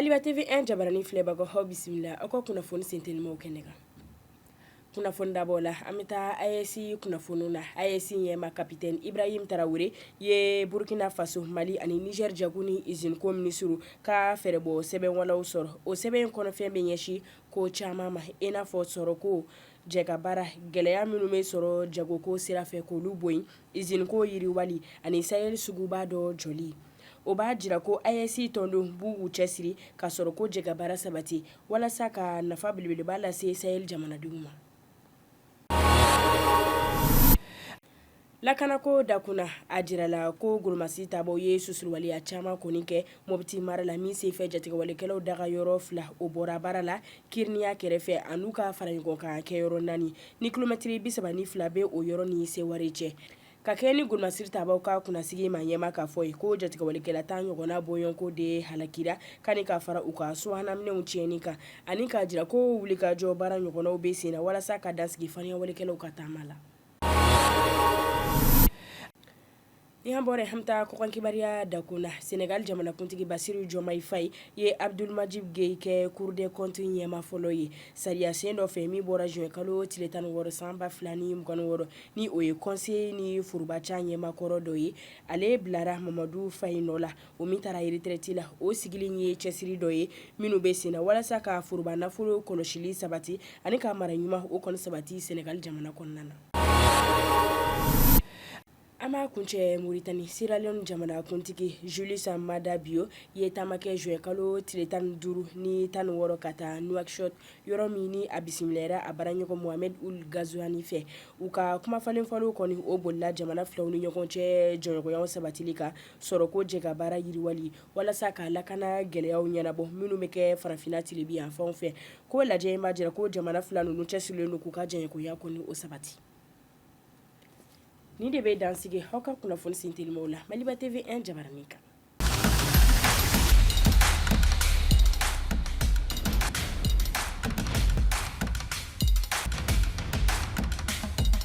Maliba TV 1 jabarani filɛbagaw, aw bisimila aw ka kunnafoni sentelimaw kɛnɛ kan. Kunnafoni dabɔ la, an bɛ taa AES kunnafoniw na. AES ɲɛmaa capitaine Ibrahim Traoré ye Burkina Faso, Mali ani Niger jago ni usine ko minisiriw ka fɛɛrɛbɔ sɛbɛnwalaw sɔrɔ. O sɛbɛn in kɔnɔfɛn bɛ ɲɛsin ko caman ma, i n'a fɔ sɔrɔko, jɛkabaara, gɛlɛya minnu bɛ sɔrɔ jagoko sira fɛ k'olu bɔ yen, usine ko yiriwali ani Sahel suguba dɔ jɔli. O b'a jira ko AES tɔndenw b'u cɛsiri ka sɔrɔko jɛkabaara sabati walasa ka nafa belebeleba lase Sahel jamanadenw ma. Lakanako dakun na, a jirala ko golomasi tabaw ye susuruwaleya caman kɔni kɛ Mopti mara la min senfɛ jatigɛwalekɛlaw daga yɔrɔ fila o bɔra baara la Kiriniya kɛrɛfɛ an'u ka faraɲɔgɔnkan kɛyɔrɔ naani ni kilomɛtiri 32 bɛ o yɔrɔ ni Seware cɛ. Ka kɛ ni golomasiri tabaw ka kunnasigi maa ɲɛmaa k'a fɔ ye ko jatigɛwalekɛla 10 ɲɔgɔnna bɔɲɔgɔnko de halakira ka ni ka fara u ka subahanaminɛnw tiɲɛni kan ani k'a jira ko wulikajɔ baara ɲɔgɔnnaw bɛ sen na walasa ka dansigi farinyawalekɛlaw ka taama la. Ni an bɔra an bɛ taa kɔkan kibaruya dakun na. Senegal jamanakuntigi Bassirou Diomaye Faye ye Abdoul Majib Gueye kɛ Cour des comptes ɲɛmaa fɔlɔ ye sariyasen dɔ fɛ min bɔra juin kalo tile 16 san 2026, ni o ye conseil ni forobaca ɲɛmaa kɔrɔ dɔ ye. Ale bilara Mamadu Faye nɔ la, o min taara retraite la. O sigili ye cɛsiri dɔ ye minnu bɛ sen na walasa ka foroba nafolo kɔlɔsili sabati ani ka mara ɲuman o kɔni sabati Senegal jamana kɔnɔna na. An b'a kuncɛ Mauritanie. Sierra Leone jamanakuntigi Julius Maada Bio ye taama kɛ juin kalo tile 15 ni 16 ka taa Nouakchott, yɔrɔ min ni a bisimilayara a baaraɲɔgɔn Mohamed Ould Ghazouani fɛ. U ka kuma falenfalenw kɔni o bolila jamana filaw ni ɲɔgɔn cɛ jɔɲɔgɔnya sabatili kan, sɔrɔko jɛkabaara yiriwali walasa ka lakana gɛlɛyaw ɲɛnabɔ minnu bɛ kɛ farafinna tilebin yanfanw fɛ. Ko lajɛ in b'a jira ko jamana fila ninnu cɛsirilen don k'u ka jɛɲɔgɔnya kɔni o sabati. Nin de bɛ dan sigi aw ka kunnafoni sentelimaw la Maliba TV 1 jabaranin kan.